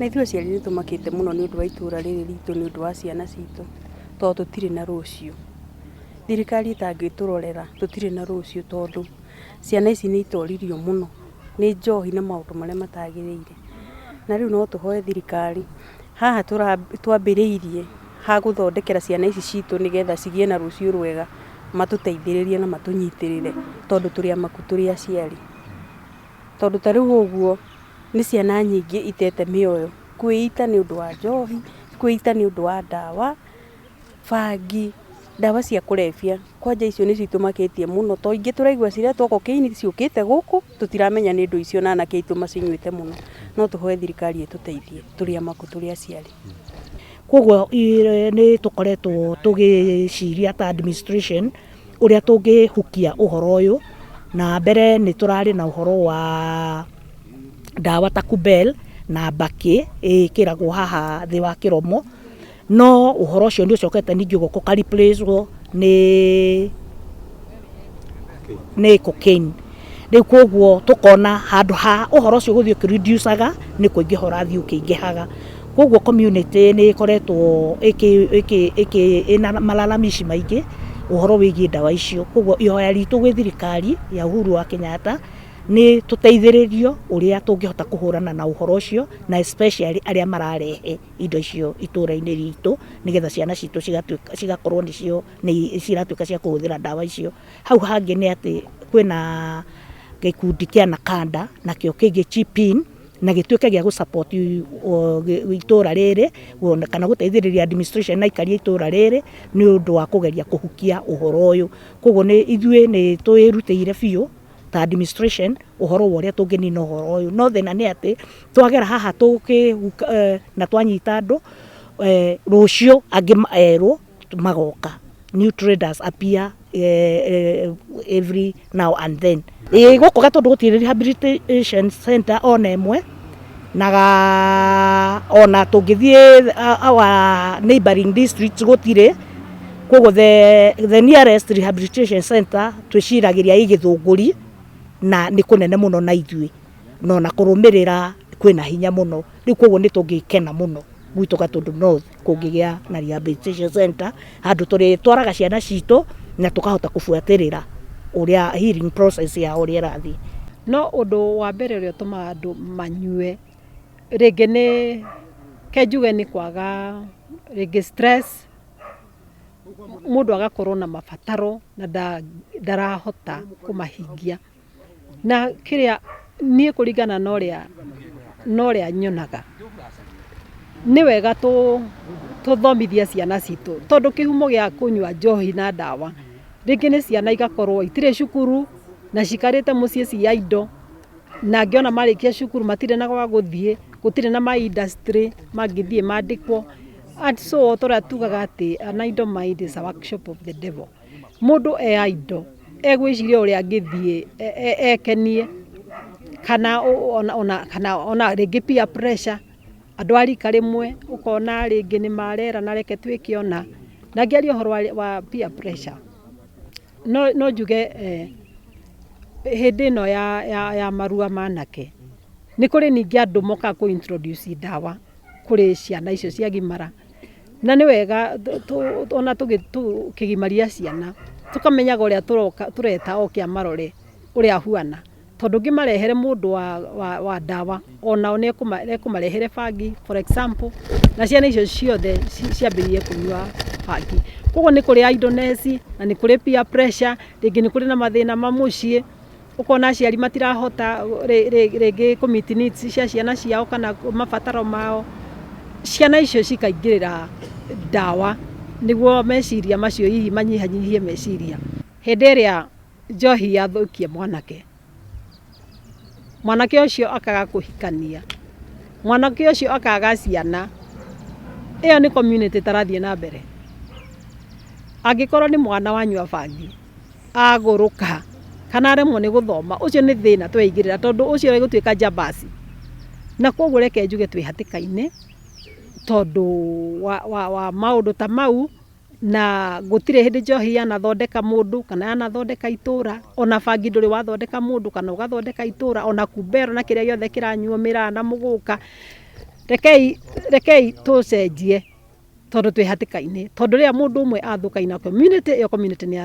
Na ithuĩ aciari nĩ tũmakĩte mũno nĩ ũndũ wa itũra rĩrĩ ritũ, nĩ ũndũ wa ciana citũ, tondũ tũtirĩ na rũciũ. Thirikari ĩtangĩtũrorera tũtirĩ na rũciũ, tondũ ciana ici nĩ itoririo mũno nĩ njohi na maũndũ marĩa matagĩrĩire. Na rĩu no tũhoe thirikari haha twambĩrĩirie ha gũthondekera ciana ici citũ, nĩgetha cigĩe na rũciũ rwega, matũteithĩrĩrie na matũnyitĩrĩre, tondũ tũrĩ amaku tũrĩ aciari. Tondũ ta rĩu ũguo nĩ ciana nyingĩ itete mĩoyo, kwĩita nĩ ũndũ wa njohi, kwĩita nĩ ũndũ wa ndawa, bangi, ndawa cia kũrebia. Kwanja icio nĩcio itũmakĩtie mũno, to ingĩ tũraigua ciretwo cocaine ciũkĩte gũkũ, tũtiramenya nĩ ndũ icio na anake aitũ macinyuĩte mũno. No tũhoe thirikari ĩtũteithie tũrĩ amaku tũrĩ aciari. Koguo nĩ tũkoretwo tũgĩciria ta administration ũrĩa tũngĩhukia ũhoro ũyũ. Na mbere nĩ tũrarĩ na ũhoro wa ndawa ta Kubel na mbakĩ ĩkĩragwo haha thĩ wa kĩromo, no ũhoro ũcio nĩ ũcokete ningĩ ũgoka ũka replace wo nĩ cocaine. Rĩu koguo tũkona handũ ha ũhoro ũcio gũthiĩ ũkĩ reduce aga, nĩ kũingĩha ũrathiĩ ũkĩingĩhaga. Koguo community nĩ ĩkoretwo ĩna malalamishi maingĩ ũhoro wĩgiĩ ndawa icio. Koguo ihoya ritũ gwĩ thirikari ya Uhuru wa Kenyatta nĩ tũteithĩrĩrio ũrĩa tũngĩhota kũhũrana na ũhoro ũcio, na especially arĩa mararehe indo icio itũra-inĩ ritũ, nĩgetha ciana citũ cigakorwo nĩcio nĩ ciratuĩka cia kũhũthĩra ndawa icio. Hau hangĩ nĩ atĩ kwĩna gĩkundi kĩa Nakanda nakĩo kĩngĩ chip in na gĩtuĩke gĩa gũ support itũra rĩrĩ, kana gũteithĩrĩria administration na aikari a itũra rĩrĩ nĩ ũndũ wa kũgeria kũhukia ũhoro ũyũ. Koguo nĩ ithuĩ nĩ twĩrutĩire biũ ta administration ũhoro wa ũrĩa tũngĩnina ũhoro ũyũ. No thĩna nĩ atĩ twagera haha tũkĩhuka na twanyita andũ, rũciũ angĩ erũ magoka. New traders appear every now and then. Ĩĩ gũkũ Gatũndũ gũtirĩ rehabilitation center ona ĩmwe, na ona tũngĩthiĩ our neighboring districts gũtirĩ. Koguo the nearest rehabilitation center twĩciragĩria ĩ Gĩthũngũri, na nĩ kũnene mũno na ithuĩ, na ona kũrũmĩrĩra kwĩna hinya mũno. Rĩu koguo nĩ tũngĩkena mũno gwitũ Gatũndũ North kũngĩgĩa na rehabilitation center, handũ tũrĩtwaraga ciana citũ na tũkahota kũbuatĩrĩra ũrĩa healing process yao ũrĩa ĩrathiĩ. No ũndũ wa mbere ũrĩa ũtũmaga andũ manyue rĩngĩ nĩ ke njuge nĩ kwaga rĩngĩ stress, mũndũ agakorwo na mabataro na ndarahota kũmahingia. Na kĩrĩa niĩ kũringana na ũrĩa nyonaga, nĩ wega tũthomithie ciana citũ, tondũ kĩhumo gĩa kũnyua njohi na ndawa rĩngĩ nĩ ciana igakorwo itirĩ cukuru na cikarĩte mũciĩ cia indo, na angĩ ona marĩkia cukuru matirĩ na gwa gũthiĩ, gũtirĩ na ma industry mangĩthiĩ mandĩkwo. And so ta ũrĩa tugaga atĩ an idle mind is a workshop of the devil. Mũndũ e idle egwĩciria ũrĩa angĩthiĩ ekenie, kana ona rĩngĩ peer pressure, andũ a rika rĩmwe ũkona rĩngĩ nĩ marerana reke twĩke ũna. Na ngĩaria ũhoro wa peer pressure, no njuge hĩndĩ ĩno ya marua ma anake, nĩ kũrĩ ningĩ andũ mokaga kũ introduce ndawa kũrĩ ciana icio ciagimara. Na nĩ wega ona tũkĩgimaria ciana tũkamenyaga ũrĩa tũroka tũreta oke amarore ũrĩa ahuana, tondũ ũngĩmarehere mũndũ wa ndawa, onao nĩ ekũmarehere bangi, for example, na ciana icio ciothe ciambĩrĩrie kũnyua bangi. Koguo nĩ kũrĩ idleness na nĩ kũrĩ peer pressure, rĩngĩ nĩ kũrĩ na mathĩna ma mũciĩ, ũkona aciari matirahota rĩngĩ kũ meet needs cia ciana ciao kana mabataro mao. Ciana icio cikaingĩrĩra ndawa nĩguo meciria macio hihi manyihanyihie meciria. Hĩndĩ ĩrĩa njohi yathũkia mwanake, mwanake ũcio akaga kũhikania, mwanake ũcio akaga ciana, ĩyo nĩ community ĩtarathiĩ na mbere. Angĩkorwo nĩ mwana wanyua bangi agũrũka kana aremwo nĩ gũthoma, ũcio nĩ thĩna tweigĩrĩra, tondũ ũcio egũtuĩka njambasi. Na koguo reke njuge twĩ hatĩka-inĩ tondũ wa maũndũ ta mau. Na gũtirĩ hĩndĩ njohi yanathondeka mũndũ kana yanathondeka itũra. Ona bangi ndũrĩ wathondeka mũndũ kana ũgathondeka itũra, ona kumbero na kĩrĩa gĩothe kĩranyuo mĩraa na mũgũka. Rekei rekei tũcenjie, tondũ twĩ hatĩka-inĩ, tondũ rĩrĩa mũndũ ũmwe athũka ina community, ĩyo community nĩ